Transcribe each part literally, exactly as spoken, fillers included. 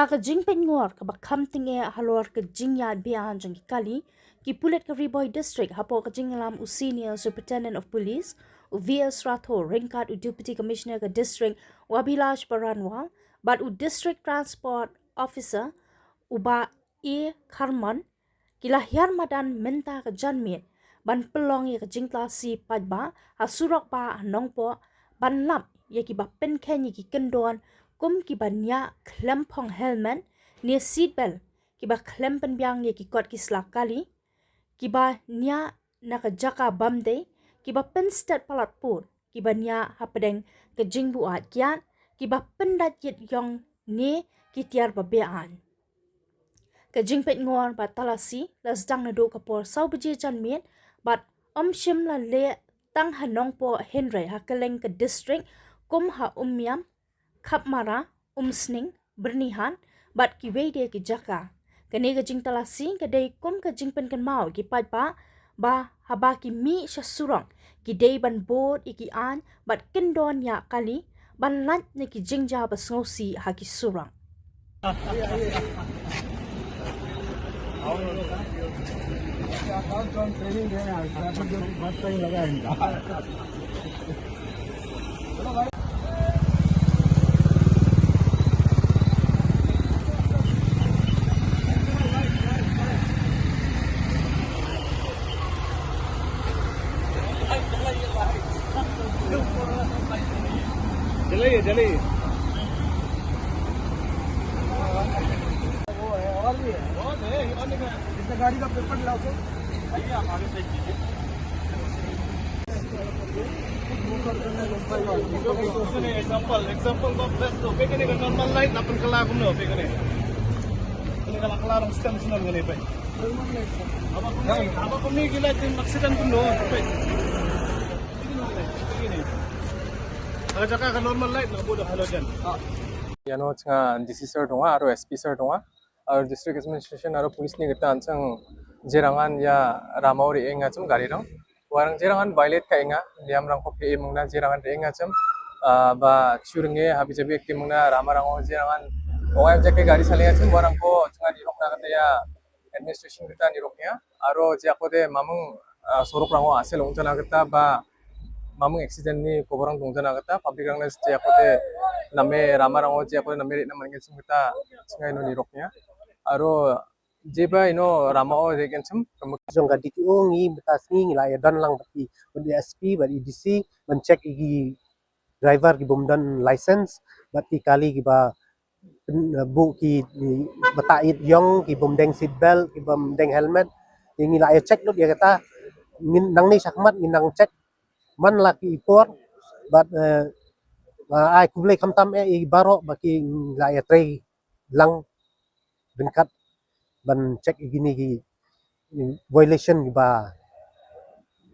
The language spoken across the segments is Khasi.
Ka jingpeit ngor kaba kham tyngeh halor ka jingïaid beaiñ jong ki kali, ki pulit ka Ri Bhoi District hapoh ka jingïalam u Senior Superintendent of Police, u V S Rathore, ryngkat u Deputy Commissioner ka District, u Abhilash Baranwal, bad u District Transport Officer, u Bah A Kharmon, ki la hiar madan mynta ka janmiet ban pynlong ïa ka jingtlasih paidbah ha surok bah ha Nongpoh, ban lap ïa kiba pynkheiñ ïa ki kyndon kum kiba ñiah khlem phong helmet ne seat belt, kiba khlem pynbiang ïa ki kot ki sla kali, kiba ñiah na ka jaka bym dei, kiba pynstet palat pud, kiba ñiah hapdeng ka jingbuaid kiad, kiba pyndait ïit ïong ne ki tiar ba beaiñ. Ka jingpeit ngor bad talasi la sdang naduh ka por saw baje janmiet bad ym shym la leh tang ha Nongpoh hynrei ha kylleng ka district kum ha Umiam, Khapmara, Umsning, Byrnihat bad kiwei de ki jaka. Kane ka jingtalasi ka dei kum ka jingpynkynmaw ïa ki paidbah ba haba ki mih sha surok ki dei ban bud ïa ki aiñ bad kyndon ñiah kali, ban lait na ki jingjia ba sngewsih ha ki surok. चलिए, चलिए। वो है, और भी है। बहुत है, और निकाल। इतना गाड़ी का पेपर लाओ तो। भैया, आप आगे से कीजिए। Example, example of this, तो पे कने का normal light, अपन कला घूमने पे कने। Kene ka la klar ng stem snem ngene pe. Aba kumne, aba kumne ki la tin accident kumno pe. Ini ka jaka ka normal light na bodo halogen. Ïano chynga D C sir dong nga, aro S P sir dong nga, aro district administration, aro police ni kita ansang jerangan ya rama ori enga chum gari dong. Warang jerangan violate ka enga, liam rang ko P A mungna jerangan enga chum, ah, ba chur nge habi jabi ki mungna rama rang o jerangan. Ongam jake gari salinga chum warang ko chynga ni rokna kata ya administration kita ni roknya. Aro je ako de mamung, ah, sorok rang o asel ong jana kita ba mamung accident ni koborang dong jana kita, public rang na je ako de name rama rang o je ako de name ri na man nge chum kita chynga ino ni roknya. Aro jeba ino rama o de gen chum. Jong ka D T O ngi mynta sngi ngi la ïa don lang bad ki, bad S P bad D C ban check ïa ki driver ki bym don license bad ki kali kiba pyn-, buh ki, ki bata ïit ïong, ki bym deng seat belt, ki bym deng helmet. Ngi la ïa check lut ïa kata. Ngin nangne shakhmat ngin nang check man la ki i por bad, eh, ai khublei khamtam eh i baroh ba ki la ïa trei lang ryngkat ban check ïa kine ki violation kiba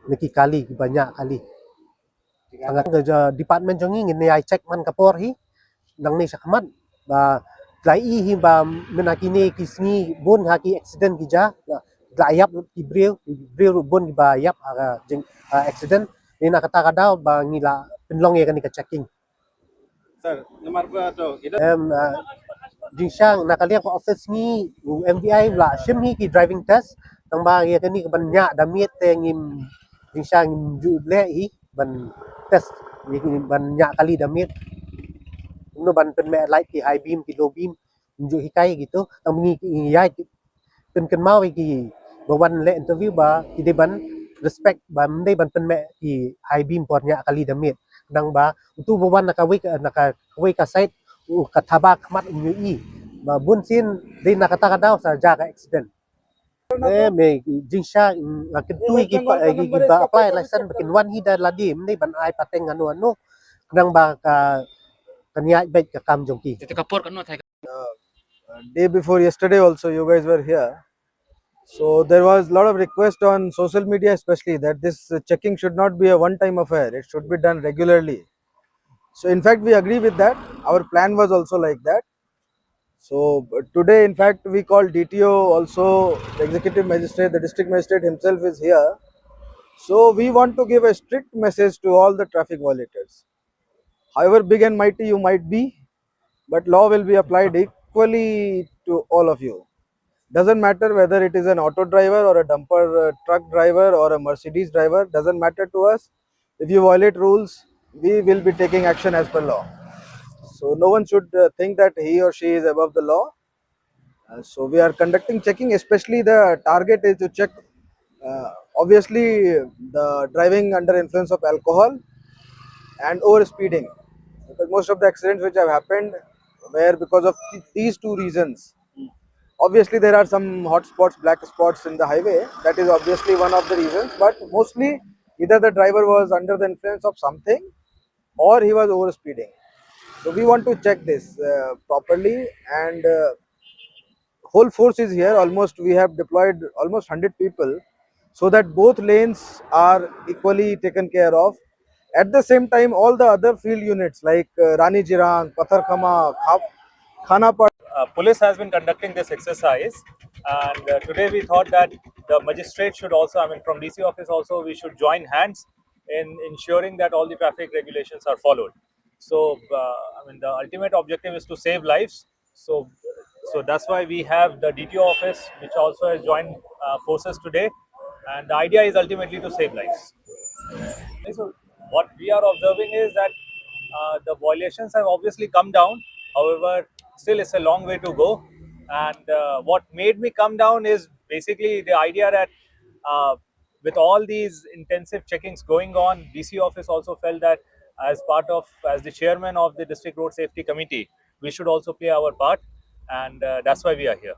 na ki kali kiba ñiah kali. Tang ka department jong ngi ngin ïa check man ka por hi nangne shakhmat ba la i hi ba mynta kine ki sngi bun ha ki accident ki ja, la ïap ki briew, ki briew bun kiba ïap ha ka jing, ha accident. Ni na kata ka daw ba ngi la pynlong ïa kane ka checking. Sir, namar ba to, ida- Em, ah, jingshang na ka liang ka office ngi, M V I la shim hi ki driving test, tang ba ïa kane ka ban ñiah da miet te ngim jingshang ngim ju leh hi ban test, ïa kane ban ñiah kali da miet. Kumno ban pynmeh light ki high beam, ki low beam, ngim ju hikai kito, tang ba ngi, ngi ïa Pyn-, kynmaw ïa ki ba wan leh interview ba ki dei ban respect ba ym dei ban pynmeh ki high beam por ñiah kali da miet. Nang ba utu ba wan na kawei ka, na kawei ka side u ka thaba khmat um ïohi. Ba bun sien dei na kata ka daw sa jia ka accident. Eh, me jingshah, mm, nga kyntu ïa ki pa, ïa ki ba apply license ba kin wan hi da lade, ym dei ban ai pateng ano ano. Nang ba ka, ka ñiah beit ka kam jong ki. Te ka por ka no thai Uh, day before yesterday also, you guys were here. So there was a lot of request on social media especially that this, uh, checking should not be a one-time affair. It should be done regularly. So in fact, we agree with that. Our plan was also like that. So, uh, today, in fact, we called D T O also, the executive magistrate, the district magistrate himself is here. So we want to give a strict message to all the traffic violators. However big and mighty you might be, but law will be applied e-, equally to all of you. Doesn't matter whether it is an auto driver or a dumper uh, truck driver or a Mercedes driver, doesn't matter to us. If you violate rules, we will be taking action as per law. So no one should uh, think that he or she is above the law. Uh, so we are conducting checking, especially the target is to check uh, obviously the driving under influence of alcohol and over speeding, because most of the accidents which have happened were because of th- these two reasons. Obviously there are some hot spots, black spots in the highway, that is obviously one of the reasons, but mostly either the driver was under the influence of something or he was over speeding. So we want to check this uh, properly, and uh, whole force is here. Almost we have deployed almost one hundred people so that both lanes are equally taken care of. At the same time, all the other field units like uh, Rani Jirang, Patharkhama, Khap, Khanapara, Uh, police has been conducting this exercise, and uh, today we thought that the magistrate should also, I mean, from D C office also, we should join hands in ensuring that all the traffic regulations are followed. So, uh, I mean, the ultimate objective is to save lives. So, so that's why we have the D T O office, which also has joined uh, forces today, and the idea is ultimately to save lives. So, what we are observing is that uh, the violations have obviously come down. However, still it's a long way to go. And uh, what made me come down is basically the idea that uh, with all these intensive checkings going on, D C office also felt that as part of, as the chairman of the District Road Safety Committee, we should also play our part, and uh, that's why we are here.